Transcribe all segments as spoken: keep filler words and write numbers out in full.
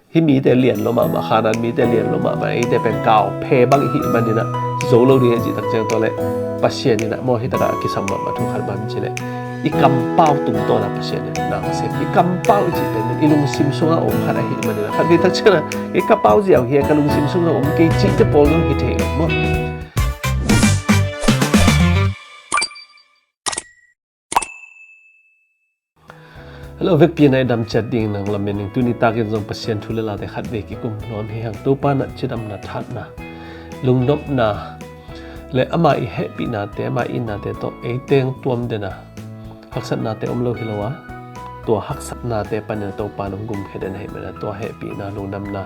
Hih mite lian lo mahmah, Khanaan mite lian lo mahmah, eite pen kau phe bang i hih manin ah zo lo ding a cih takciang, tua leh Pasian in ah maw, hih takah a kisam mahmah thu khat bang ci leh, i kampau tungtawn ah Pasian in ah na sem. I kampau i cih pen i lungsim sungah om khat ahih manin ah, khat vei takciang ah i kampau ziau hi a, ka lungsim sungah om kei cihte pawl zong hi thei lo maw. Hello, vekpi-in a i dam ciat ding nang lamen ning. Tuni takin zong Pasian thu le late khat vei kikum nawn hi hang. Topa in ah cidamna, thatna, lungnopna le ama i hehpihnate, ama i itnate tawh ei teng tuam den a, haksatnate om lo hi lo a, tua haksatnate panin Topa in hong gumkhia den ahih manin ah, tua hehpihna, lungdamna,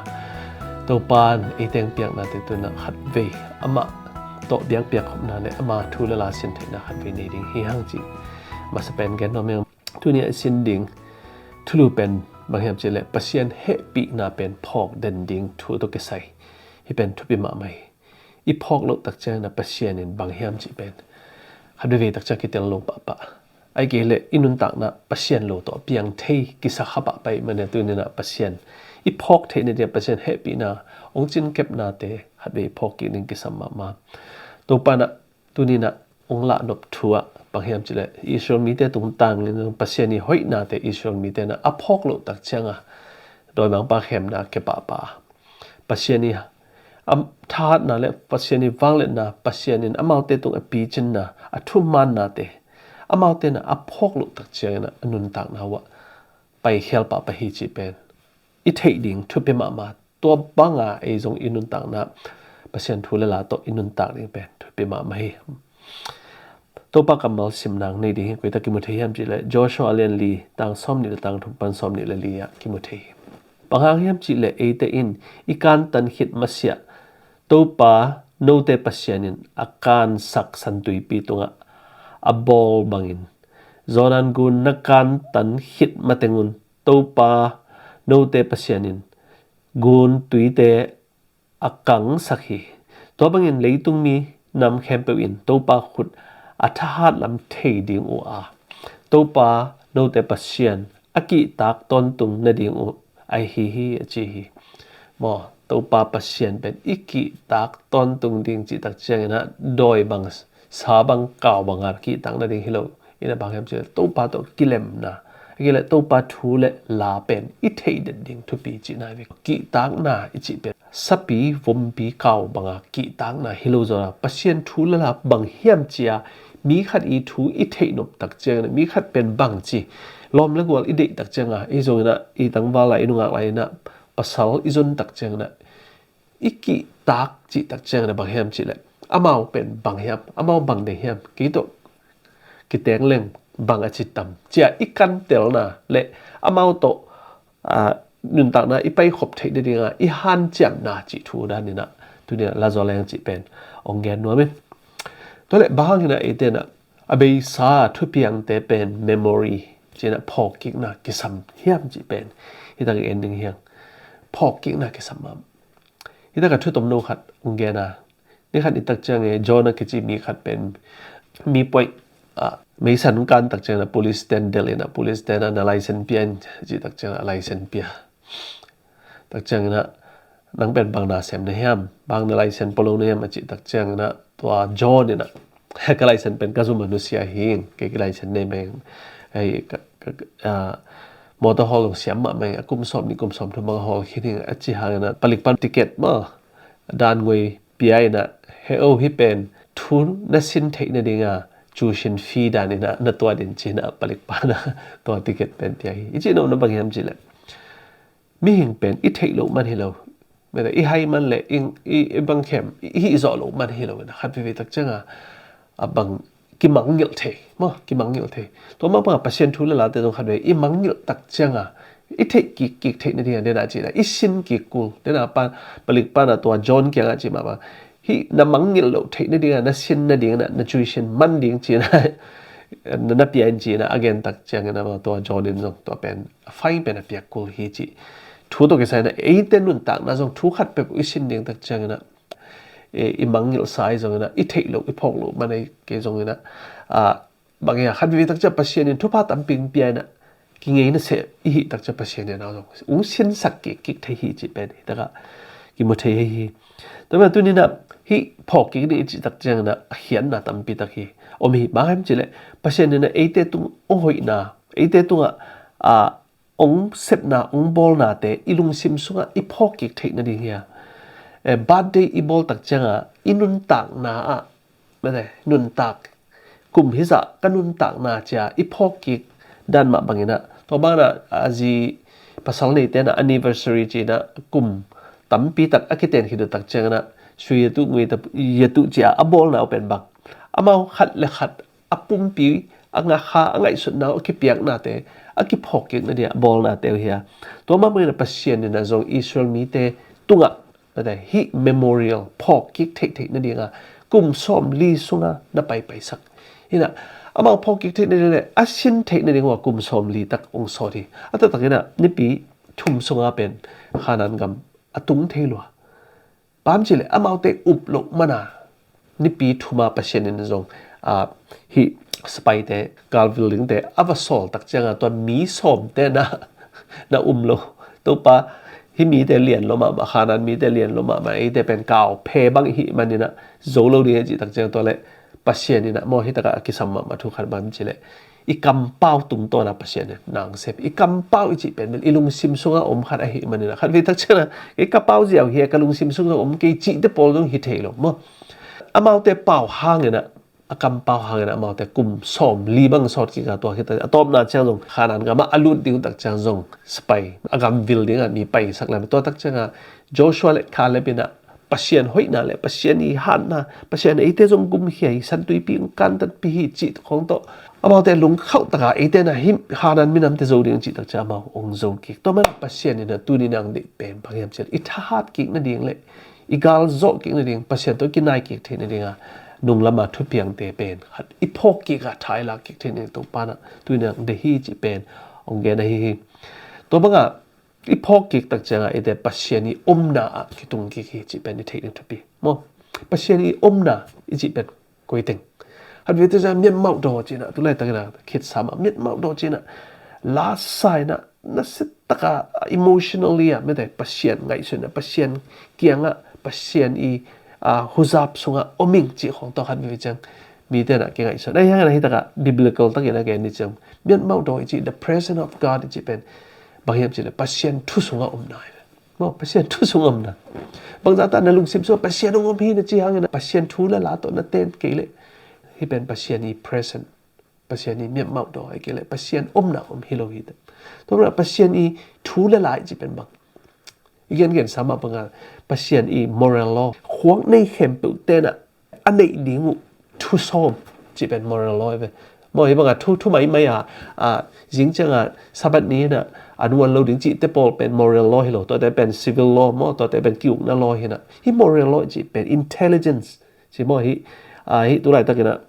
Topa in ei teng piaknate tu-in ah khat vei amah tawh biakpiak khopna le ama thu le la sin theihna khat vei nei ding hi hang cih masa pen gen nuam ing. Tuni a i sin ding thulu pen bang hiam cih leh, Pasian hehpihna pen phawk den ding thu tawh kisai. Hih pen thupi mahmah hi. I phawk loh takciangin ah Pasian in bang hiam cih pen khat vei vei takciang kitel lo pahpah. Ahih kei leh i nuntakna Pasian lo tawh a piang thei kisa kha pahpah ahih manin ah, tuni-in ah Pasian i phawk theih nading, Pasian hehpihna hong cinkepnate khat vei phawk kik ding kisam mahmah. Topa in ah tuni-in ah hong lahnop thu ah bang hiam cih leh, Israel mite tungtangin Pasian i hoihnate Israel mite in ah a phawk loh takciang a, dawimangpa khemna a kia pahpah a, Pasian i a thahatna le Pasian i vangliatna, Pasian in amaute tung a picinna, a thumaannate amaute in ah a phawk loh takciangin ah a nuntakna uh ah paikhial pahpah hi cih pen i theih ding thupi mahmah. Tua banga ei zong i nuntakna Pasian thu le la tawh i nuntak ding pen thupi mahmah hi. Topa kammal sim nang nei ding hi. Koi-ah kimu thei hiam cih leh, Joshua a lian li, tang sawmnih le tang thum pan sawmnih le li ah kimu thei hi. Bang hang hiam cih leh, eite in i kantan khit masiah Topa note Pasian in a kansak San Tuipi tungah a bawl bangin, Jordan gun na kantan khit matengun Topa note Pasian in gun tuite a kangsak hi. Tua bangin leitung minam khempeuh in Topa khut a thahat lam thei ding uh a, Topa note Pasian a kihtak tawntung nading uh ahi hi, a ci hi. Maw, Topa Pasian pen i kihtak tawntung ding cih takciangin ah dawi bang, sa bang, kau banga kihtak nading hi lo in ah, bang hiam cih leh Topa tawh kilemna, ahih kei leh Topa thu le la pen i theih den ding thupi cihna hi ve. Kihtakna i cih pen sapi, vompi, kau banga kihtakna hi lo zawh a, Pasian thu le la bang hiam ci-a mi khat i thu i theih nop takciangin ah, mi khat pen bangci lawm le gual i deih takciang a, i zongin ah, i tangval lai, i nungak lai in ah, pasal i zon takciangin ah, i kihtak cih takciangin ah bang hiam cih leh, amau pen bang hiam, amau bang deih hiam, kei tawh kiteng leng bang a ci tam ci-a i kantelna le amau tawh, a, nuntakna i paikhop theih nadinga i hanciamna cih thu danin ah, tuni-a La Zaw Leng cih pen hong gen nuam ing. Tua leh bang hangin ah eite in ah a beisa thupiangte pen memory ci-in ah phawkkikna kisam hiam cih pen hih tak i en ding hi hang. Phawkkikna kisam mah. Hih takah thu tomno khat hong gen a, ni khat i takciang e, John a kici mi khat pen mi puaih, ah, meisan kan takciangin ah police ten delh in ah, police ten ah na license pia in cih takciangin ah license pia. Takciangin ah, nang pen bang na sem na hiam, bang na license pua lo na hiam a cih takciangin ah, tua John in ah, ka license pen ka zum a nusia hi ing, kei ka license nei meng, hei, ka, ka, ah, motor hawl zong siam mahmah ing, a kum sawm nih kum sawm thum bang hawl khin ing a ci hangin ah, palikpa ticket maw, dan ngoi pia in ah, he o, hih pen thu na sin theih nadinga tuition fee danin ah na tuat in ci-in ah palikpa in ah tua ticket pen pia hi. I cih nopna bang hiam cih leh, mihing pen i theih loh man hi lo, i hai man le i, i, i bang khem i hih zawh loh man hi lo in ah, khat veivei takciang a, a bang kimangngilh thei maw, kimangngilh thei. Tua mah bangah Pasian thu le late zong khat vei i mangngilh takciang a, i theih kikkik theih nading a, den a ci-in ah i sin kik kul, den a pan, palikpa in ah tua John kiangah ci mah bang, hih na mangngilh loh theih nading a, na sin nading in ah, na tuition man ding ci-in ah, na, na pia in ci-in ah a gen takciangin ah, tua John in zong tua pen a fine pen a piak kul hi cih thu tawh kisai in ah, eite nuntakna zong thu khat peuh i sin ding takciangin ah, e, i mangngilhsa ahi zongin ah, i theih loh, i phawk loh man ahi kei zongin ah, a, bang hiam, khat veivei takciang Pasian in thupha tampi pia in ah, kingeina seh i hih tak ciang Pasian in a zong ung sinsak kik kik thei hi cih pen hi takah kimu thei hi hi. Tua manin tuni-in ah hih phawk kik ni i cih tak ciangin ah a khiatna tampi tak hi om hi. Bang hiam cih leh Pasian in ah eite tung ong hoihna, eite tungah a ong sepna, ong bawlnate i lungsim sungah i phawk kik theih nading hi a. Eh, birthday i bawl tak ciangah i nuntakna ah, mate, nuntak, kum hizah ka nuntakna ci-a i phawk kik dan mah bangin ah, tua bangin ah a zi pasal neite in ah anniversary ci-in ah kum tampi tak a kiten khit uh tak ciangin ah sui yatu ngui yatu ci-a a bawlna uh pen bang, amau khat le khat a pumpi, a ngakha, a ngaihsutna uh a kipiaknate a kiphawk kik nading a bawlnate uh hi a. Tua mah bangin ah Pasian in ah zong Israel mite tungah, mate, hih memorial phawk kik theihtheih nading a kum sawmli sunga na paipaisak hi in ah, amau phawk kik theih nading le a sin theih nading uh a kum sawmli tak ong sawt hi. A taktak in ah nipi thum sunga pen Khanaan gam a tung thei lua. Bang hiam cih leh amaute up loh man a nipi thum a Pasian in zong, ah, hih sipaite, galvil dingte a va sawl tak ciangin tua mi sawmte na, na um lo. Topa, hih mite lian lua mahmah, Khanaan mite lian lua mahmah, eite pen kau phe bang i hih manin ah zo lo ding hi cih tak ciangin tua leh Pasian in ah maw, hi takah a kisam mahmah thu khat bang hiam cih leh i kampau tungtawn ah Pasian in na ong sep. I kampau i cih pen bel i lungsim sungah om khat ahih manin ah, khatvei tak ciangin ah i ka pau ziau hi a, ka lungsim sungah om kei cihte pawl zong hi thei lo maw. Amaute pau hangin ah, a kampau hangin ah amaute kum sawmli bang sawt kik a, tua khit a tawpna ciang zong Khanaan gam ah a lut ding uh tak ciang zong sipai a gam vil dingah mi paisak lai. Tua tak ciangin Joshua le Caleb in ah Pasian hoihna le Pasian i hatna, Pasian eite zong gumkhia hi, San Tuipi ong kantanpih hi cih khawng tawh amaute lungkhauh takin eite na hih Khanaan minamte zo ding cih tak ciang amau ong zo kik. Tua manin Pasian in ah tuni-in a ong deih pen bang hiam cih leh i thahat kik nading le i gal zawh kik nading, Pasian tawh kinai kik theih nading a nunglam a thupiangte pen khat i phawk kik a, tha i lak kik theih nading Topa in ah tuni-in a ong deih hi cih pen ong gen ahi hi. Tua bangin i phawk kik tak ciangin eite Pasian i omna ah kitung kik hi cih pen i theih ding thupi maw. Pasian i omna i cih pen koi teng? Khatvei tak ciangin miatmauh daw ci-in ah, tu laitakin ah khitsa mah miatmauh daw ci-in ah lasa in ah, na sit takin emotionally ah, mate, Pasian ngaihsun ah, Pasian kiangah, Pasian i, ah, huzap sungah om ing cih khawng tawh khatvei ciang mite na kingaihsun. Ahi hangin ah hi takah biblical takin a gen ni ciang, miatmauh daw i cih, the presence of God i cih pen bang hiam cih leh Pasian thu sungah omna hi ve. Maw, Pasian thu sungah omna. Bangzah ta na lungsim sungah Pasian ong om hi na cih hangin ah Pasian thu le la tawh na ten kei leh, hih pen Pasian i present, Pasian i miatmauh daw, ahih kei leh Pasian omna om hi lo hi. Tua manin ah Pasian i thu le la i cih pen bang, i gengensa mah bangin Pasian i moral law, khuak nei khempeuhte in ah a neih ding uh thu sawm cih pen moral law hi ve. Maw, hih bangin thu, thu maimai a, a, zing ciangin Sabbath ni-in ah a nuan lo ding cihte pawl pen moral law hi lo. Tuate pen civil law maw, tuate pen ki-ukna law hi in ah. Hih moral law cih pen intelligence ci maw, hih, a, hih tu laitakin ah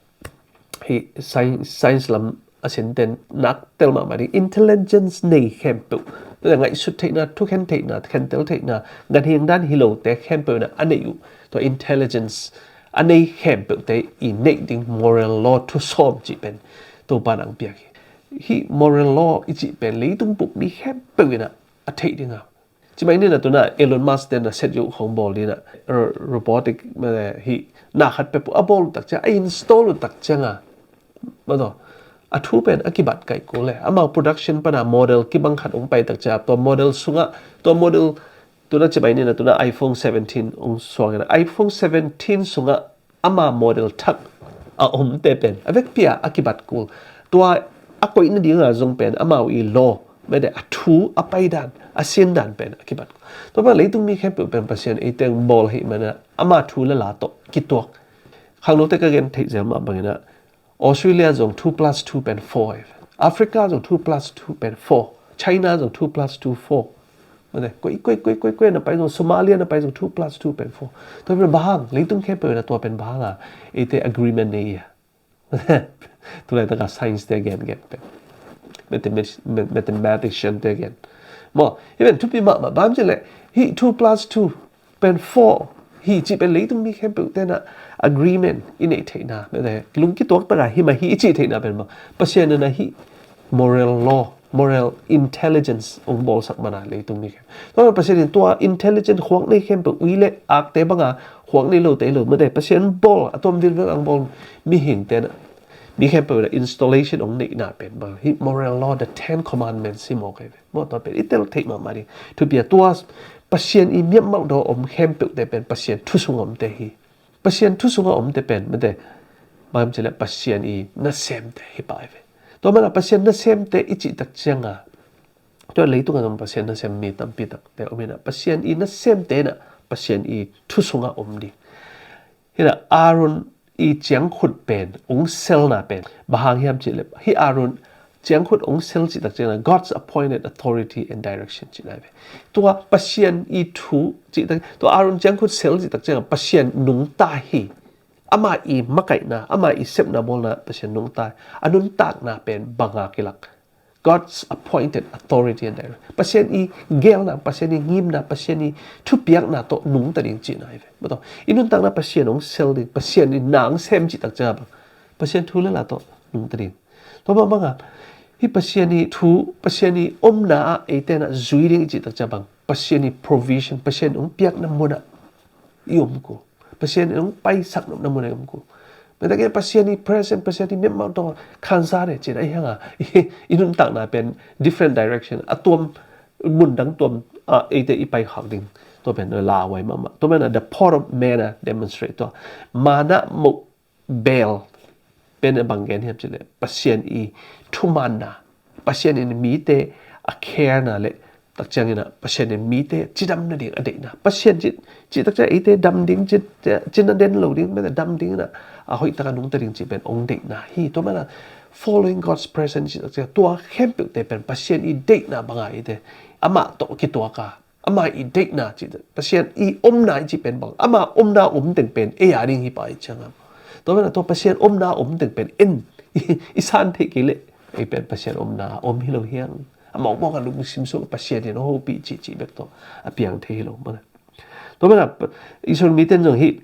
hih science, science lam a sinten nak tel mahmah ding, intelligence nei khempeuh, tua ngaihsut theihna, thukhen theihna, khentel theihna, ganhing dan hi lote khempeuh in ah a neih uh, tua intelligence a nei khempeuhte i neih ding moral law thu sawm cih pen Topa in a ong piak hi. Hih moral law i cih pen leitung bup mi khempeuh in ah a theih ding a, ci mai ni in ah, tu-in ah Elon Musk te'n ah set uh khawng bawl ding in ah, ro-, robotic, mate, hih na khat peuhpeuh a bawl uh tak ciang, a install uh tak ciangin, mate, a thu pen a kibat kaikul e. Amau production pan a model kibang khat hong pai tak ciang, tua model sungah, tua model, tu-in ah ci mai ni in ah, tu-in ah iPhone seventeen hong suak in ah, iPhone seventeen sungah ama model thak a omte pen a vekpi-in a kibat kul. Tua a koih nading a zong pen amau i law, mate, a thu a paidan, a sindan pen a kibat kul. Tua pan leitung mi khempeuh pen Pasian eite hong bawl ahih manin ah ama thu le la tawh kituak. Khangnote ka gen theih zel mah bangin ah Australia zong two plus two pen four hi. Africa zong two plus two pen four. China zong two plus two four. Mate, koi, koi, koi, koi, koi na pai zong, Somalia na pai zong two plus two pen four. Tua pen bang hang, leitung khempeuh na tua pen bang hang a, eite agreement nei a. Tu laitak a science te gen gen pen, mathemat-, ma-, mathematician te gen. Maw, hih pen thupi mahmah, bang hiam cih leh hih two plus two pen four hi cih pen leitung mi khempeuh te'n ah agreement i neih theihna, mate, lungkituak takin hih mah hi i cih theihna pen bang, Pasian in ah hih moral law moral intelligence hong bawlsak man a leitung mi khempeuh. Tua Pasian in tua intelligent khuak nei khempeuh ui le akte banga khuak nei lote hi lo, mate, Pasian bawl a tuam vilvel ang bawl mihingte na mi khempeuh na installation hong neihna pen bang hi, moral law, the Ten Commandments hi mawk hi ve. Maw, tua pen i tel theih mahmah ding. Thupi a, tua Pasian i miamauh daw om khempeuhte pen Pasian thu sung omte hi. Pasian thu sunga omte pen, mate, bang hiam cih leh Pasian i nasemte hi pah hi ve. Tua mana Pasian nasemte i cih tak cianga, tua leitunga zong Pasian nasem mi tampi takte om hi na, Pasian i nasemte na Pasian i thu sunga om ding. Hi na, Aaron i ciangkhut pen hong selna pen bang hang hiam cih leh, hi Aaron ciangkhut hong sel cih tak ciangin God's appointed authority and direction cihna hi ve. Tua Pasian i thu cih tak, tua Aaron ciangkhut sel cih tak ciangin Pasian nungta hi. Amah i makaihna, amah i sepna bawlna Pasian nungta hi. A nuntakna pen banga kilak, God's appointed authority and direction. Pasian i gelna, Pasian i ngimna, Pasian i thupiakna tawh nungta ding cihna hi ve. Maw, tua i nuntakna Pasian hong sel ding, Pasian i na hong sem cih tak ciang bang, Pasian thu le la tawh nungta ding. Tua bang banga hi Pasian i thu, Pasian i omna ah eite na zui ding i cih tak ciang bang, Pasian i provision, Pasian hong piakna mun ah i om kul. Pasian hong paisak nopna mun ah i om kul. Mate, Pasian i present, Pasian i miamauh tawh khansa de cihna hi hang a, i nuntakna pen different direction, a tuam, mun dang tuam ah eite i paikhak ding. Tua pen lauhuai mahmah. Tua mana the pot of manna demonstrate tua. Manna moh bel pen a bang gen hiam cih leh Pasian i thumanna, Pasian in mite a care na le tak ciangin a Pasian in mite cidam nading a deihna. Pasian cih, cih tak ciang eite dam ding, ci, cina den lo ding, mate, dam ding in a, a hoih taka nungta ding cih pen hong deihna hi. Tua mana following God's presence cih tak ciang tua khempeuhte pen Pasian i deihna banga eite amah tawh kituak a, amah i deihna cih, Pasian i omna i cih pen bang, amah omna om teng pen ei a ding hi pah i ciang a. Tua mana tua Pasian omna om teng pen en i san theih kei leh ei pen Pasian omna om hi lo hi hang. A mawkmawk a lungsim sung Pasian in hong hopih cih, cih bek tawh a piang thei hi lo mana. Tua mana Israel mite in zong hi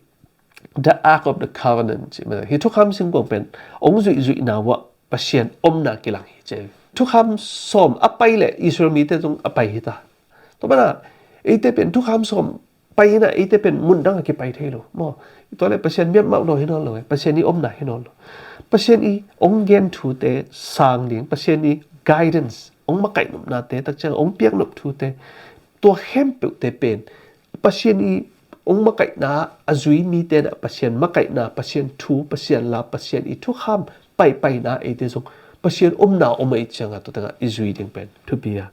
the Ark of the Covenant cih mana, hi thukham singkuang pen hong zuihzuihna uah Pasian omna kilang hi ci. Thukham sawm a pai leh Israel mite zong a pai hi ta. Tua mana eite pen thukham sawm pai hi na, eite pen mun dang a kipai thei lo. Maw, tua leh Pasian miamauh daw hi nawn lo, Pasian i omna hi nawn lo. Pasian i hong gen thute sang ding, Pasian i guidance, hong makaih nopnate tak ciang hong piak nop thute, tua khempeuhte pen Pasian i hong makaihna a zui mite na Pasian makaihna, Pasian thu, Pasian la, Pasian i thukham paipaina eite zong Pasian omna om a i ciang a tua tengah i zui ding pen thupi a.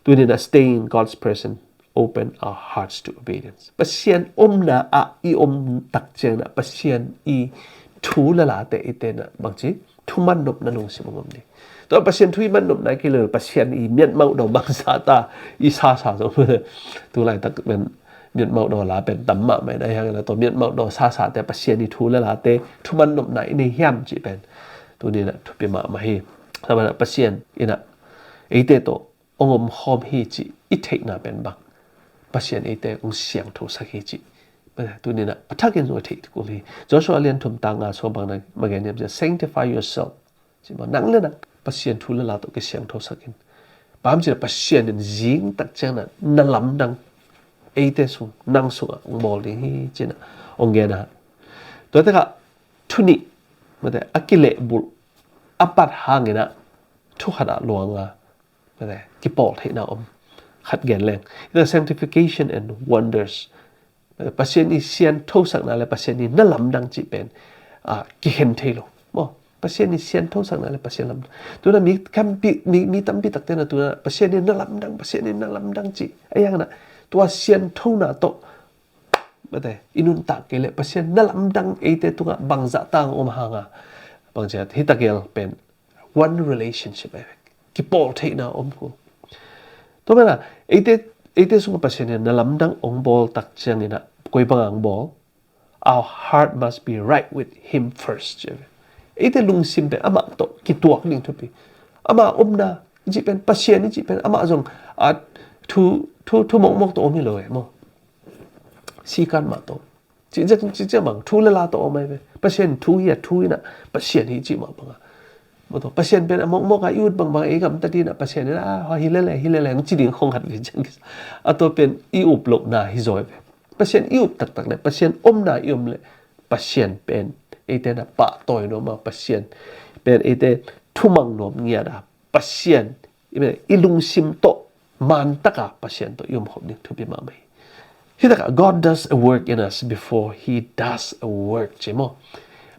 Tuni na staying in God's presence open our hearts to obedience. Pasian omna ah i om tak ciang na Pasian i thu le late eite na bangci thuman nopna lungsim hong om ding. Tua Pasian thu i man nopna kei lo, Pasian i miatmauh daw bangsa ta i sasa zong. Tulaitak pen miatmauh daw la pen tam mahmah in a, hi hang in a tua miatmauh daw sasate Pasian i thu le late thuman nopna i nei hiam cih pen tuni na thupi mahmah hi. Tua mana Pasian in a eite tawh hong omkhawm hi cih i theihna pen bang, Pasian eite hong siangthosak hi cih tuni na a thakin zong a theih kul hi. Joshua lian thum tang nga sung bang na ma gen hiam cih, sanctify yourself. Cih maw, nang le nang Pasian thu le la tawh kisiangthosak in. Bang hang hiam cih leh Pasian in zing tak ciang na na lamdang eite sung, nang sungah hong bawl ding hi cih na hong gen a. Tua tekah thu nih, mate, a kilehbulh a pat hang in a thu khat ah luang a, mate, kipawl theihna om khat gen leng. Tua sanctification and wonders. Pasian i sianthosakna le Pasian i na lamdang cih pen, ah, kikhen thei lo. Maw, Pasian i sianthosakna le Pasian lamdang. Tuna mi tampi, mi, mi tampi takte na tuna Pasian i na lamdang, Pasian i na lamdang cih. A hi hang na, tua sianthona tawh, mate, i nuntak kei leh Pasian na lamdang eite tungah bangzah tang om hang a. Bangzah hi ta gel pen one relationship a hi vek. Kipawl theihna om kul. Tua mana, eite, eite sungah Pasian in na lamdang hong bawl tak ciangin a, koi bang hong bawl? Our heart must be right with him first, ci ve. Eite lungsim pen amah tawh kituak ding thupi. Amah omna i cih pen, Pasian i cih pen, amah zong, a, thu, thu, thu mawkmawk tawh om hi lo e maw. Sikan mah tawh. Cih ciang, cih ciang bang, thu le la tawh om a hi ve. Pasian thu hi a, thu in a, Pasian hi cih mah bang a. Aw tua Pasian pen a mawkmawk a i ut bangbang ei gamta ding a, Pasian in a hi lele hi lele hong ci ding khong khat ve ciang kisa. A tua pen i up lohna hi zaw ve. Pasian i up taktak le Pasian omna i om le Pasian pen eite na pahtawi nuam a, Pasian pen eite thumang nuam ngiat a, Pasian i lungsim tawh man taka Pasian tawh i om khop ding thupi mahmah hi. Hi taka God does a work in us before he does a work ci maw.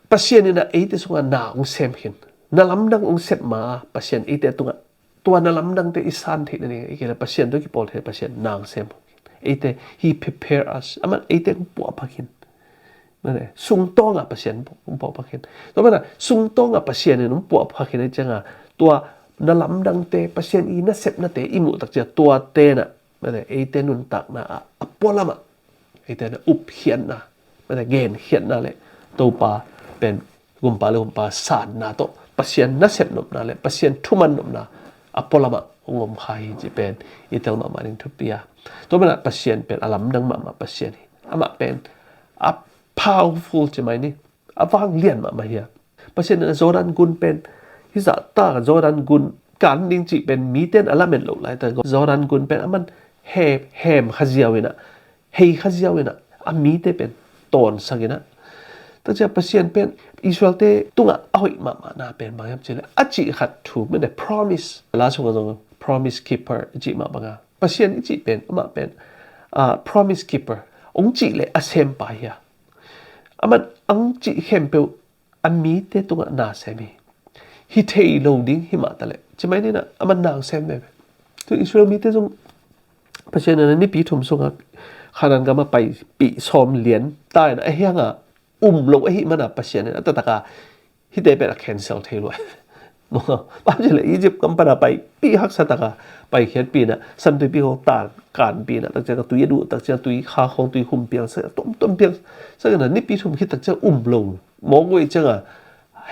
Pasian in a eite sunga na hong sem khin, na lamdang hong sep ma Pasian eite tungah tua na lamdangte i san theih nading, i kila Pasian tawh kipawl theih Pasian na hong sem khin. Eite he prepare us, aman eite hong puahpha khin. Mane, sungtawnga Pasian hong puahpha khin. Tua mana sungtawnga Pasian in hong puahpha khin a cianga tua na lamdangte, Pasian i nasepnate i muh tak cia tuate na mane eite nuntakna a a pualamah eite na upkhiatna, mane genkhiatna le Topa pen gumpa le gumpa sanna tawh Pasian nasep nopna le Pasian thuman nopna a pualamah hong om kha hi ci pen i tel mahmah ding thupi a. Tua mana Pasian pen a lamdang mahmah Pasian hi. Amah pen a powerful ci mai ni, a vanglian mahmah hi a. Pasian in a Jordan gun pen hi zahta Jordan gun kan ding cih pen mite in a lamen loh lai ta, Jordan gun pen aman he hem kha ziau in a, hei kha ziau in a, a mite pen tawnsak in a. Takcia Pasian pen Israelte tungah a hoih mahmahna pen bang hiam cih le a cih khat thu mene promise la sunga zong promise keeper a cih mah banga Pasian i cih pen amah pen a promise keeper hong cih le a sempa hi a. Aman ang cih khempeuh a mite tungah na sem hi. Hi thei lo ding hi mah taleh ci mai nina aman na sem veve. Tu Israel mite zong Pasian in a nipi thum sunga Khanan gama paipih sawm lian ta in a hianga um lo ahi mana Pasian in a tataka hite pen a cancel thei luai. Maw, pamcile Egypt kam pana paipih haksa taka paikhiatpihna santuipi khong tan kanpihna takciang a tui a duh takciang a tui kha khong tui khum piangsak a tomtom piangsak in a nipi thum khit takciang um lo mawk uh ih cianga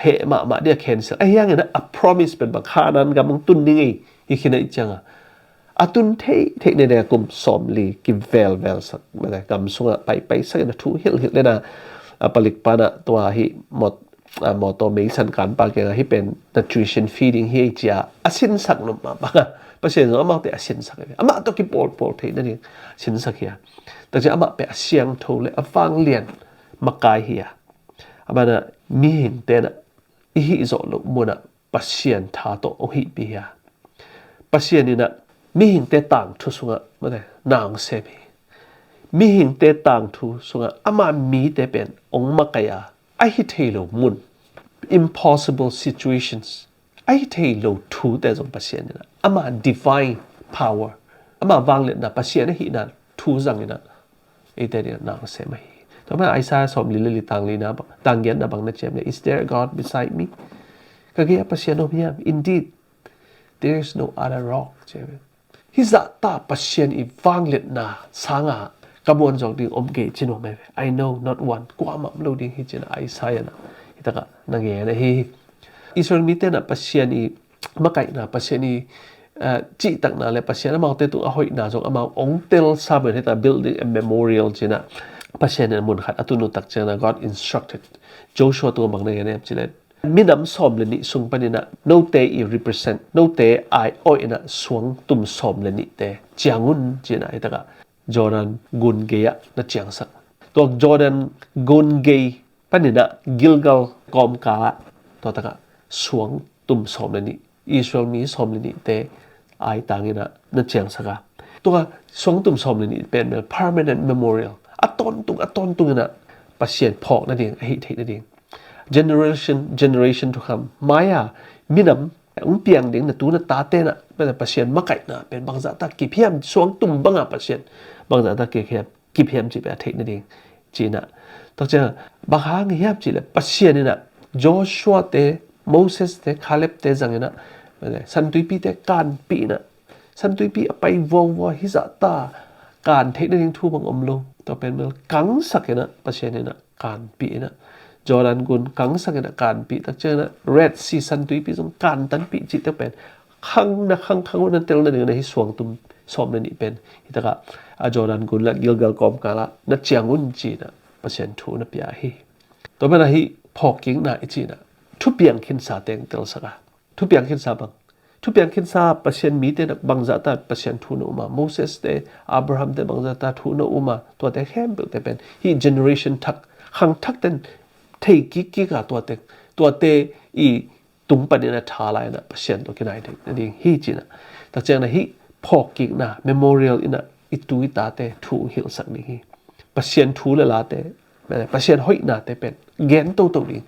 heh mahmah dia cancel a hiangin a promise pen bang Khanan gam ang tun ning ei hi khin a ih cianga a tun theih theih nene kum sawmli kivelvel sak mane gam sunga paipai sak in a thu hilhilh lena a palik pana tua hi mawt a mawtaw meisan kanpa kianga hi pen nutrition feeding hi ei cia a sinsak nop mah banga Pasian zong amaute a sinsak hi ve. Amah tawh kipawlpawl theih nading sinsak hi a. Takcia amah pen a siangtho le a vanglian makai hi a. Amana mihing tena i hih zawh loh muna Pasian tha tawh hong hihpi hi a. Pasian in a mihingte tangthu sungah mate na hong sem hi. Mihingte tangthu sungah ama mite pen hong makaih a, a hi thei lo mun, impossible situations, a hi thei lo thute zong Pasian in a ama divine power, ama vangliatna Pasian ahihna thu zang in a eite ding na hong sem ahi. Tua mana Isaiah sawmli le li tang lina tang giatna bang na ciam le, "Is there a God beside me?" Ka gei a Pasian om hiam? Indeed, there is no other rock. Hi zahta Pasian i vangliatna sanga ka muanzawk ding om kei ci nuam hi ve. I know not one. Kuamah om lo ding hi cina Isaiah na hi taka na ngen ahi hi. Israel mite na Pasian i makaihna, Pasian i cihtakna le Pasian amaute tung a hoihna zong amau ong tel samen hita building a memorial cina Pasian in a mun khat a tunu tak ciangna God instructed Joshua tung a bang na ngen em cile minam sawm le nih sung panina note i represent note ai oina suang tum sawm le nihte ciangun cina hi taka Jordan gun gei ah na ciangsak. Tua Jordan gun gei panina Gilgal kawmkala tua taka suang tum sawm le nih Israel mi sawm le nihte ai tangina na ciangsaka. Tua suang tum sawm le nih pen mel permanent memorial a tawntung a tawntungina Pasian phawk nading a hih theih nading generation generation to come maya minam ung piang ding na tu na ta tena Pasian makaihna pen bangzahta kip hiam suang tum banga Pasian bangzahta kip hiam kip hiam cih pia theih nading cina. Takcia bang hang hiam cih le Pasian ina Joshua te Moses te Caleb te zangina santuipi te kanpihna santuipi a pai vuangvua hi zahta kan theih nading thu bang om lo. Tua pen mel kangsak ina Pasian ina kanpih ina Jordan gun kangsak ina kanpih takcia ina Red Sea santuipi zong kantanpih cih te pen khang na khang khang na tel nading na hi suang tum sawm le nih pen hi taka a Jordan gun la Gilgal kawmkala na ciangun cina Pasian thu na pia hi. Tua mana hi phawkkikna i cina thupiang khinsa teng telsaka Thupiang khinsa bang, thupiang khinsa Pasian mite na bangzah ta Pasian thu na um a, Moses te, Abraham te bangzah ta thu na um a, tuate khempeuh te pen hih generation thak, khang thak ten thei kik kik a, tuate, tuate i tung panin a tha lai na Pasian tawh kinai theih nading hi ci na. Takciang na hih phawk kikna memorial ina i tu i tate thu hilhsak ding hi. Pasian thu le late, Pasian hoihnate pen gen toto ding.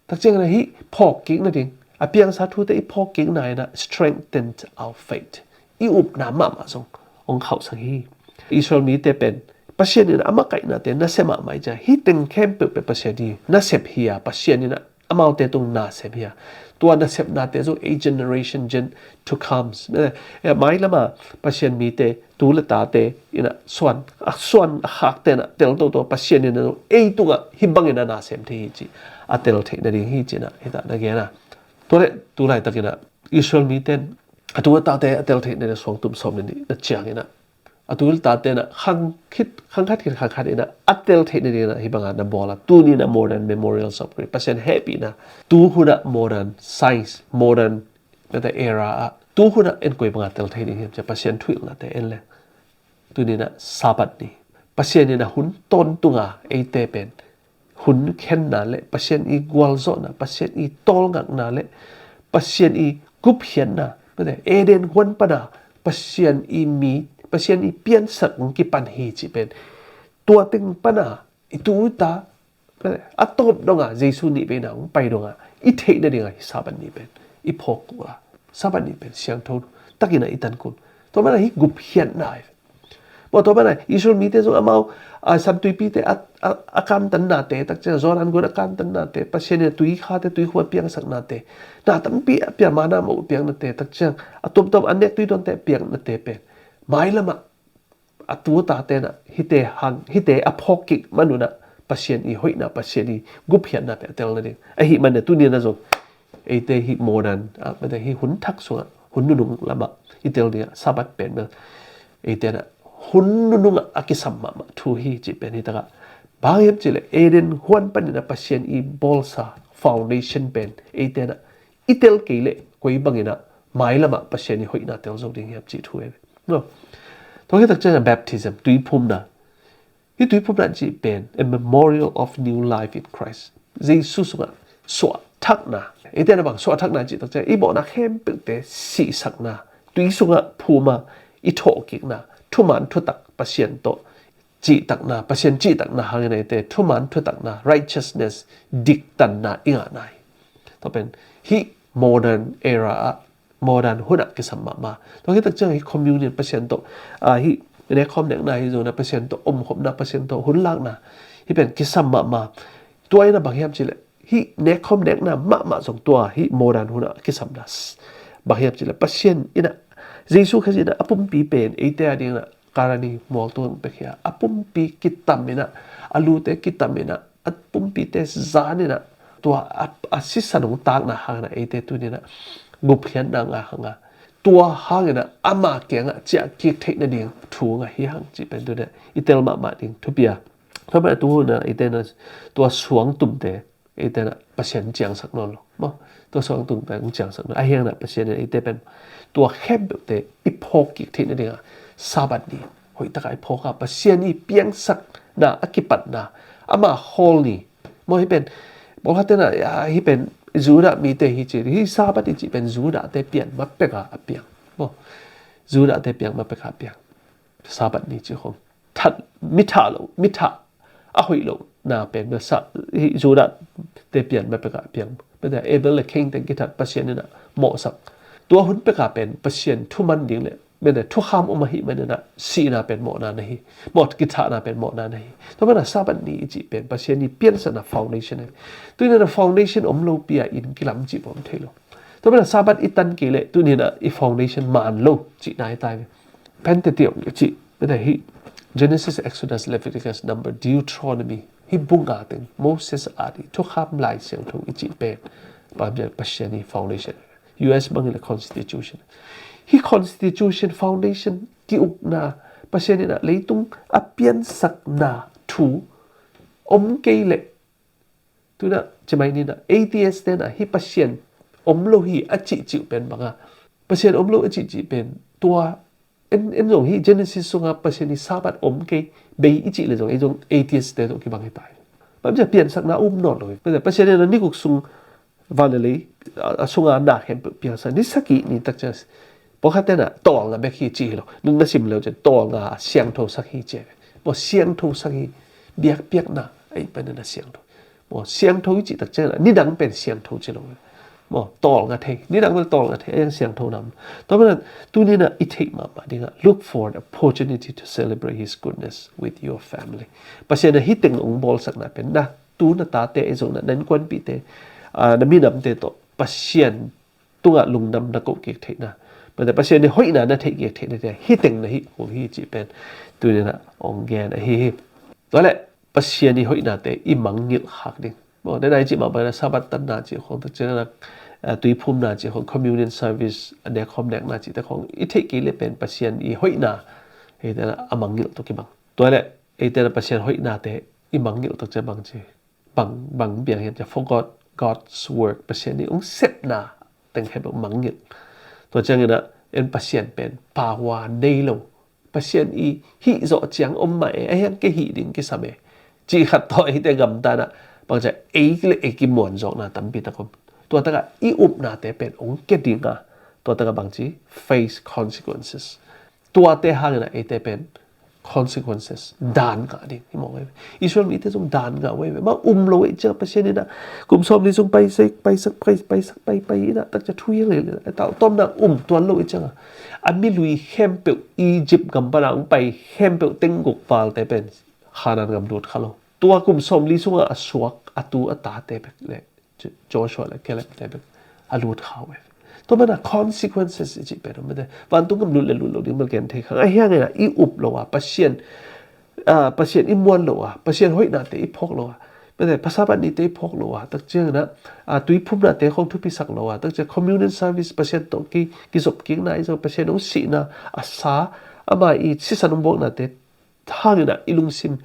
Takciang na hih phawk kik nading, a piangsa thute i phawk kikna ina strengthen our faith, i upna mahmah zong hong khauhsak hi. Israel mite pen Pasian in a makaihnate nasia mahmah i cia, hih teng khempeuh pen Pasian hi, nasep hi a, Pasian in a amaute tung nasem hi a, tua nasepnate zong ei generation gen to comes, eh, mai lama Pasian mite tu le tate ina suan a, suan a khakte na tel toto Pasian in a ei tungah hih bangin a nasem thei hi ci a tel theih nading hi ci na hita na gen a. Tua le tu laitak ina Israel mite a tu a tate a tel theih nading suang tum sawm le nih na ciang ina a tu le tate na khang khit, khang khat khit khang khat ina a tel theih nading ina hih banga na bawl a, tuni na modern memorials of Christ, Pasian hehpihna, tu huna modern science, modern nata era a, tu huna en koi banga tel thei ding hiam cia Pasian thuhilhnate en le. Tuni na Sabbath ni, Pasian in a hun tawntunga eite pen hun khenna le Pasian i gualzawhna, Pasian i tawlngakna le Pasian i gupkhiatna, Eden huan pana Pasian i mi, Pasian i piansak hong kipan hi ci pen tua teng pana i tu i ta a tawp donga Jesu nih veina hong pai donga i theih nadinga hih Sabbath ni pen i phawk uh a, Sabbath ni pen siangtho takin a i tan kul. Tua mana hih gupkhiatna hi. Maw, tua mana Israel mite zong amau a, San Tuipite a, a, a kantannate, takciang Jordan gun a kantannate, Pasian in a tuikhate, tuikhua piangsaknate, na tampi a pia, mana mawh piaknate, takciang a tuamtuam a nek tuidawnte a piaknate pen mailamah a tu a tate na hite hang, hite a phawk kik manuna Pasian i hoihna, Pasian i gupkhiatna pen a tel nading. Ahih manin tuni na zong eite hih modern a, mate hih hun thak sungah, hun nunung lamah i tel dingah Sabbath pen bel eite na hun nunungah a kisam mahmah thu hi cih pen hi takah, bang hiam cihleh Eden huan panin a Pasian i bawlsa foundation pen eite na i tel kei leh koi bangin a mailamah Pasian i hoihna tel zo ding hiam cih thu hi ve. No. Tua hi takciang a baptism, tuiphumna, hih tuiphumna cih pen a memorial of new life in Christ. Jesu sungah suahthakna. Eite na bang suahthakna cih takciang i mawhna khempeuhte sihsakna, tui sungah phuma i thawhkikna, thuman thutak Pasian tawh cihtakna, Pasian cihtakna hangin eite thuman thutakna, righteousness, diktanna i ngahna hi. Tua pen hih modern era ah, modern hunah kisam mahmah. Tua hi takciang hih communion, Pasian tawh, ah, hih nekhawm nekna hi zona, Pasian tawh omkhopna, Pasian tawh hun lakna, hih pen kisam mahmah. Tua ina bang hiam cihleh hih nekhawm nekna mahmah zong tua hih modern hunah kisamna. Bang hiam cihleh Pasian ina, Jesu Khazih ina a pumpi pen eite a dingna Kalvari mualtung pek hi a, a pumpi kitam ina, a lute kitam ina, a pumpite zan ina, tua a, a sisan hong takna hangina eite tuni na gupkhiatna ngah hanga, tua hangina ama kiangah ciah kik theih nading thu ngah hi hang cih pen tuni i tel mahmah ding thupi a. Tua pen a tu huna eite na tua suangtumte eite na Pasian ciangsak nawn lo maw. Tua suangtumte hong ciangsak nawn, a hiangna Pasian in eite pen tua khempeuhte i phawk kik theih nadinga Sabbath ni hoihtaka i phawk a, Pasian i piangsakna a kipatna, ama khawl ni maw. Hih pen pawlkhatte na, ah, hih pen Judah mite hi ci, hih Sabbath i cih pen Judahte pian ma peka a piang maw. Judahte pian ma peka a piang Sabbath ni ci khong that, mi thah lo, mi thah a hoih lo na pen bel sa, hih Judah te pian ma peka piang. Bel Abel le Cain te kithat Pasian ina mawhsak. Tua hun peka pen Pasian thuman ding le bel thukham om ahih manin a sihna pen mawhna na hi. Mawh kithahna pen mawhna na hi. Tua mana Sabbath ni i cih pen Pasian i piansakna foundation ahi. Tuni na foundation om lo pi a inn kilam cih pawh om thei lo. Tua mana Sabbath i tan kei le tuni na i foundation man lo cihna hi tai ve. Pentateuch i cih, mete hih Genesis, Exodus, Leviticus, Number, Deuteronomy, hih bu nga teng, Moses at i thukham Lai Siangtho i cih pen Pasian i foundation. U S bangin le constitution. Hih constitution foundation ki-ukna, Pasian in a leitung a piansakna thu om kei leh, tuna cimai nina atheist tena hih Pasian om lo hi a cihcih pen bang a, Pasian om lo a cihcih pen tua en, en zong hi Genesis sunga Pasian i Sabbath om kei bei i cih le zong, ei zong atheist te tawh kibang hi ta hi. Bang cia piansakna um nawn lo hi. Pasian in a ni guk sung van le lei a, a sunga na khempeuh piangsak, ni sagih ni tak cia pawlkhat tena tawlnga bek hi ci hi lo. Na, na sim leu cian tawlnga a siangtho sak hi ci ve. Maw siangtho sak hi, biakpiakna a i pen na siangtho. Maw siangtho i cih tak cian nidang pen siangtho ci lo. Maw tawlnga thei, nidang pen tawlnga thei a yang siangtho nam. Tua manin tuninah i theih mahmah dingah look for the opportunity to celebrate his goodness with your family. Pasian a hiteng ong bawlsakna pen na tu na tate ei zong na, na innkuanpihte, a, na minamte tawh Pasian tungah lungdam na koh kik theihna, mate Pasian i hoihna na theih kik theihna te hiteng na hih kul hi cih pen tuninah ong gen ahi hi. Tuale Pasian i hoihnate i mangngilh khak ding. Maw, nena i cih mah bangin a Sabbath tanna cih khong tak ciangin a, a, tuiphumna cih khong, communion service, a nekkhawm nekna cihte khong i theih kei le pen Pasian i hoihna hei tena a mangngilh tawh kibang. Tuale ei tena Pasian hoihnate i mangngilh tak ciang bang ci, bang, bang biang hiam cia forgot God's work, Pasian i ong sepna teng khempeuh mangngilh. Tua ciangin a en Pasian pen power nei lo, Pasian i hih zawh ciang om mah e, a hiang kei hih ding kisam e cih khat tawh eite gamtanah bang cia ei le ei kimuan zawkna tampi tak om. Tua takah i upnate pen ong kia dinga, tua takah bang ci face consequences. Tuate hangin a eite pen consequences, daan ngah ding hi mawk e. Israel mite zong daan ngah uh e. Mah um lo e ciang Pasian inah kum sawm li zong paisak, paisak, pai, paisak, pai, pai inah tak cia thu hiang le, tawmna um tuan lo e cianga a milui khempeuh Egypt gam pana ong pai khempeuh tengguk valte pen Khanaan gam lut kha lo. Tua kum sawm li sunga a suak a tu a tate bek le Joshua le Caleb te bek a lut kha uh e. Tua mana consequences i cih pen om mate. Vantung gam lut le lut lo ding bel gen thei khang. A hiangin a i up lo a Pasian, a, Pasian i muan lo a Pasian hoihnate i phawk lo a mate, Passover nite i phawk lo a tak ciangin a, a, tuiphumnate khong thupisak lo a tak ciang communion service Pasian tawh ki, kizop kikna i zong Pasian ong sihna a sa ama i sisan ong buaknate hangin a i lungsim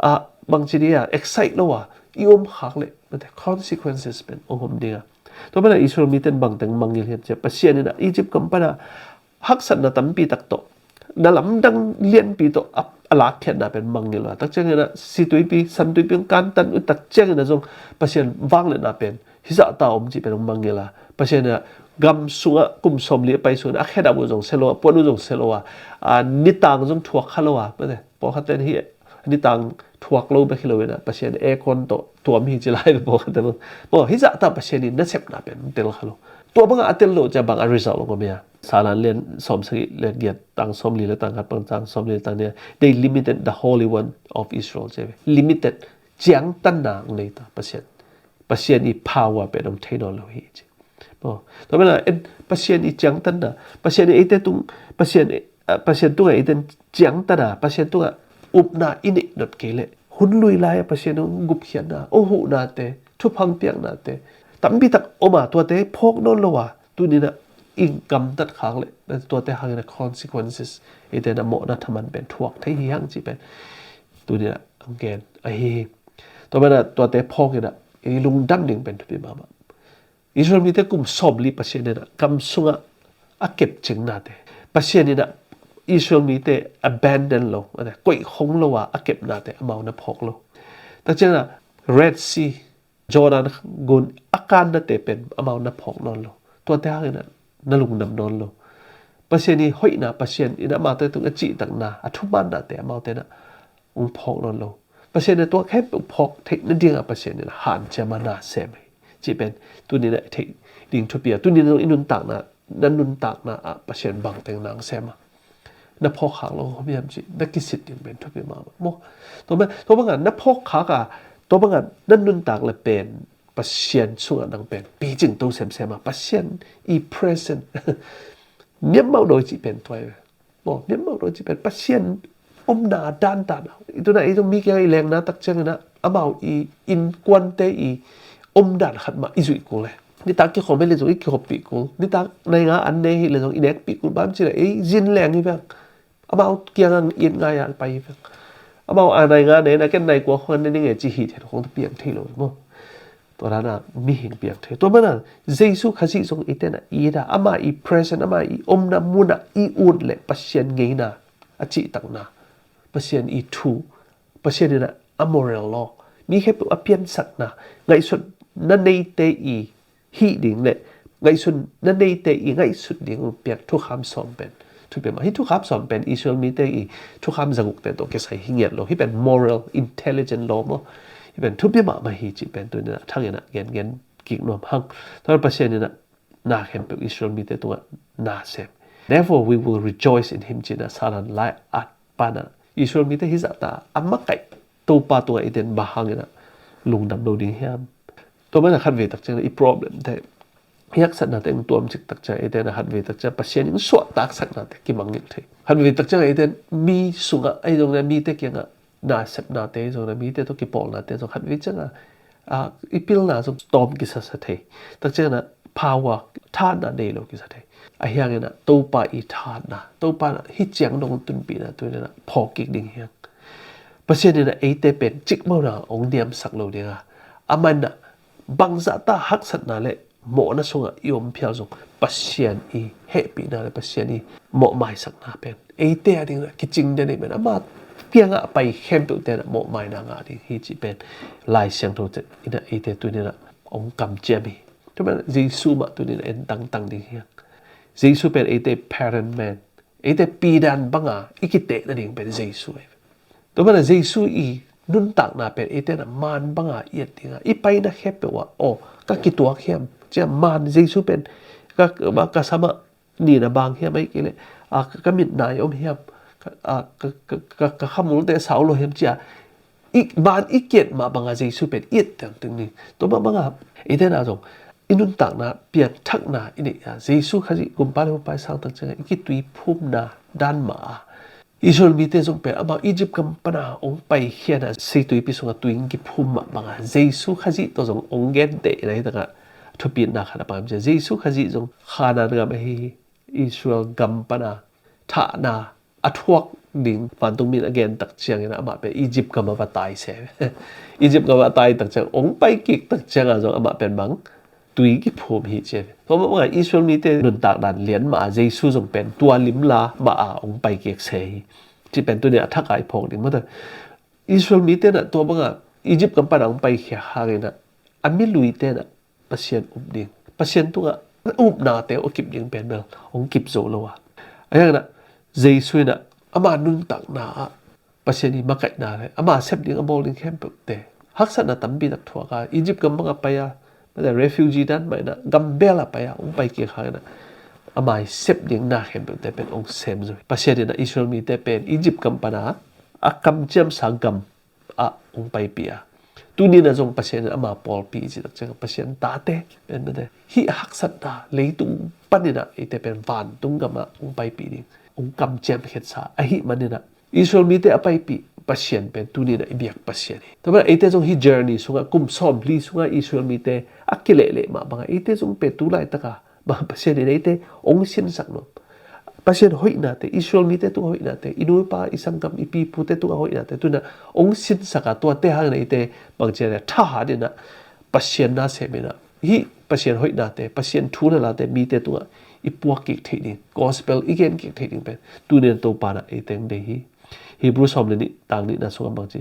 a bangci dia excite lo a i om khak le mate consequences pen ong om dinga. Tua mana Israel miten bangteng mangngilh hiam cia Pasian inah Egypt gam pana haksatna tampi tak tawh na lamdang lianpi tawh a, a lakkhiatna pen mangngilh a tak ciangin a situipi santuipi ong kantan uh tak ciangin a zong Pasian vangliatna pen hizahta om cih pen ong mangngilh a. Pasian inah gam sungah kum sawm li a pai sungin a khedap uh zong sia lo a, puan uh zong sia lo a, a, nitang zong thuak kha lo a mate. Pawlkhatte hi nitang thuak lo bek hi lo inah Pasian aircon tawh tuam hi ci lai pawlkhatte maw. Maw hizahta Pasian in nasepna pen tel kha lo. Tua bangah a tel lo cia bang a result ong om ia. Salan lian sawm sagih le giat tang sawm li le tang khat pan tang sawm li le tang nih a, they limited the Holy One of Israel cia ve. Limited, ciangtanna ong nei ta Pasian. Pasian i power pen ong thei nawn lo hi ci. Maw tua mana en Pasian i ciangtanna, Pasian i eite tung, Pasian, a, Pasian tungah eite ciangtanna, Pasian tungah upna i neih not kei leh hun lui lai a Pasian ong gupkhiatna, ong huhnate, thupha ong piaknate tampi tak om a tuate phawk nawn lo a tuninah i gamtat khak leh tuate hangin a consequences eite na mawhna thaman pen thuak thei hi hang cih pen tuninah ong gen ahi hi. Tua mana tuate phawk inah i lungdam ding pen thupi mahmah. Israel mite kum sawm li Pasian inah gam sungah a kepcingnate, Pasian inah Israel mite abandon lo, koih khong lo a a kepnate amau na phawk lo. Tak ciangin a Red Sea, Jordan gun a kannate pen amau na phawk nawn lo. Tuate hangin a na lungdam nawn lo. Pasian i hoihna, Pasian in amaute tung a cihtakna, a thumaannate amaute na ong phawk nawn lo. Pasian in tua khempeuh phawk theih nadingah Pasian in hanciam a na sem hi cih pen tuninah i theih ding thupi a, tuninah i nuntakna, na nuntakna ah Pasian bangteng nang sem a na phawk khak lo om hiam cih na kisit ding pen thupi mahmah maw. Tua bangah na phawk khak a, tua bangah na nuntak le pen Pasian sungah nang pen picing to semsem a, Pasian i present niammauh dawi cih pen tua hi ve. Maw, niammauh dawi cih pen Pasian omna dantana. I tuna ei zong mi kiangah i lengna tak ciangin a amau i innkuante i omdan khat mah i zuih kul e. Nitak kikhawm hi le zong i kikhoppih kul, nitak nainga an ne hi le zong i nekpih kul, bang ci le ei zin leng hi veng. Amau kiangah it ngai a pai hi veng. Amau a nainga ne na ken nai kua khong an ne ning e ci hi thian khong ta piang thei lo maw. Tua dan a mihing piang thei. Tua mana Jesu Khazih zong eite na i da, ama i present, ama i omna muna i ut le Pasian ngeina, a cihtakna, Pasian i thu, Pasian in a moral law, mi khempeuh a piansakna, ngaihsutna neite i hih ding le ngaihsutna neite i ngaihsut ding uh piak thukham sawm pen thupi mah. Hih thukham sawm pen Israel mite i thukham zagukte tawh kisai hi ngiat lo. Hih pen moral, intelligent law maw. Hih pen thupi mahmah hi cih pen tuni-in a thak in a gengen kik nuam hang. Tua Pasian in a na khempeuh Israel mite tungah na sem. Therefore we will rejoice in him, ci-in a Salan lai at pan a Israel mite hih zahta a makaih Topa tungah eite in bang hangin a lungdam lo ding hiam? Tua mana khatvei tak ciang i problem te, i haksatnate hong tuam cik tak ciang eite in a khatvei tak ciang Pasian in suahtaksaknate kimangngilh thei. Khatvei tak ciang eite in mi sungah ahi zong le mite kiangah nasepnate zong le mite tawh kipawlnate zong khatvei ciangah a, i pilna zong tawm kisasa thei. Tak ciangin a power, thahatna nei lo kisa thei. Ahi hangin a Topa i thahatna, Topa in a hih ciang dong tunpihna tuni-in a phawk kik ding hi hang. Pasian in a eite pen cikmahna hong niamsak lo ding a, amah in a bangzahta haksatna le mawhna sungah i om phial zong Pasian i hehpihna le Pasian i mawhmaisakna pen eite a ding a kicing den ahih manin ama kiangah a pai khempeuhte in a mawhmaina ngah ding hi cih pen Lai Siangtho in a eite tuni-in a hong kamciam hi. Tua pen Jesu mah tuni-in a en tangtang ding hi hang. Jesu pen eite parent man, eite pidan banga i kiteh nading pen Jesu ahi. Tua mana Jesu i nuntakna pen eite in a maan banga i et ding a, i paina khempeuh ah, aw, ka kituak hiam, cia maan Jesu pen ka, ka, ka samah nina bang hiam, ahih kei leh a, ka, ka mit nai om hiam, ka, a, ka, ka, ka, ka khamulte sau lo hiam, cia i maan i ki-et mah banga Jesu pen i et tengteng ni. Tua mah banga eite in a zong i nuntakna piangthakna i neih a, Jesu Khazih Gumpa le Hukpa i sang tak ciangin i kituiphumna dan mah a, Israel mite zong pen amau Egypt gam pana hong paikhia-in a seituipi sungah tui hong kiphum mah banga Jesu Khazih tawh zong hong genteh in a, hih takah thupitna khat a pang ciang Jesu Khazih zong Khanaan gam ahi hi. Israel gam pana thahna a thuak ding vantungmi in a gen tak ciangin amah pen Egypt gam ah va tai se. Egypt gam ah a tai tak ciang hong pai kik tak ciangin zong amah pen bang tui kiphum hi ci. Tua mah bangin Israel mite nuntak dan lian mah a Jesu zong pen tua limla mah a hong pai kik se hi. Ci pen tuni a thak a i phawk ding mah ta. Israel mite in a tua banga Egypt gam pana hong paikhia hangin a, a miluite in a Pasian up ding, Pasian tungah a upnate uh a kip ding pen bel hong kip zo lo a. Ahi hangin a Jesu in a ama nuntakna ah Pasian i makaihna le ama sep ding a bawl ding khempeuhte haksatna tampi tak thuak a, Egypt gam bang a pai a, mate refugee dan mah in a gam bel a pai a, hong pai kik hangin a ama i sep ding na khempeuhte pen hong sem zo hi. Pasian in a Israel mite pen Egypt gam pana a kamciamsa gam ah hong paipih a, tuni in a zong Pasian in ama pawlpi i cih tak ciang Pasian tate pen mate hih haksatna leitung panin a eite pen vantung gam ah hong paipih ding hong kamciam khiatsa ahih manin a Israel mite a paipih Pasian pen tuni in a i biak Pasian hi. Tua manin eite zong hih journey sungah kum sawmli sungah Israel mite a kilehleh mah bangin eite zong pen tu laitak a bang Pasian in eite hong sinsak nuam. Pasian hoihnate, Israel mite tungah hoihnate, i nu i pa, i sanggam, i pi i pute tungah hoihnate tuni in a hong sinsak a, tuate hangin eite bangci a thahat in a Pasian na sem in a hih Pasian hoihnate, Pasian thu na late mite tungah i puak kik theih ding, gospel i gen kik theih ding pen tuni in a Topa in a eite hong deih hi. Hebrew sawm le nih tang nihna sungah bangci,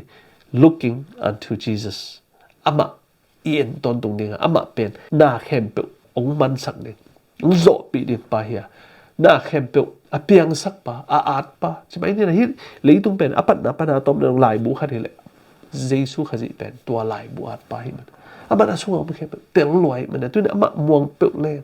looking unto Jesus. Amah i en tawntung ding a, amah pen na khempeuh hong mansak ding, hong zawhpih ding pa hi a, na khempeuh a piangsak pa, a at pa. Ci mai ni in a hih leitung pen a patna pana a tawpna laibu khat hi leh Jesu Khazih pen tua laibu at pa hi man. Amah a sungah om khempeuh tel lua hi man a, tuni in a amah muang peuh leng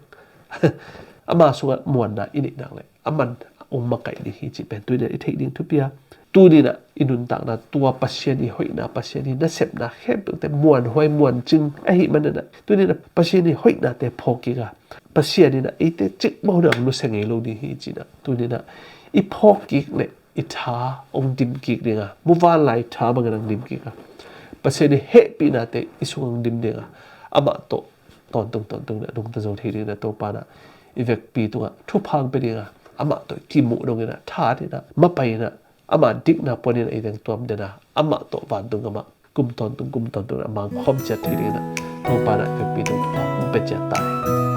ama sungah muanna i neih nak leh aman hong makaih ding hi cih pen tuni in a i theih ding thupi a, tuni in a i nuntakna tua Pasian i hoihna, Pasian i nasepna khempeuhte muanhuai muancing ahih manin a, tuni in a Pasian i hoihnate phawk kik a, Pasian in a eite cikmah hun a hong nusia ngei lo ding hi ci in a, tuni in a i phawk kik leh i tha hong dim kik ding a, muvanlai tha bangin hong dim kik a, Pasian i hehpihnate i sungah hong dim ding a, amah tawh tawntung tawntung in a nungta zo thei ding in a Topa in a i vekpi tungah thupha hong pia ding a, amah tawh kimuh dongin a thahat in a mapai in a ama dikna puanin a i veng tuam den a, amah tawh vantung gam ah kum tawntung kum tawntung in a mangkhawm ciat thei ding in a Topa in a vekpi tungtawn hong pia ciat ta hen.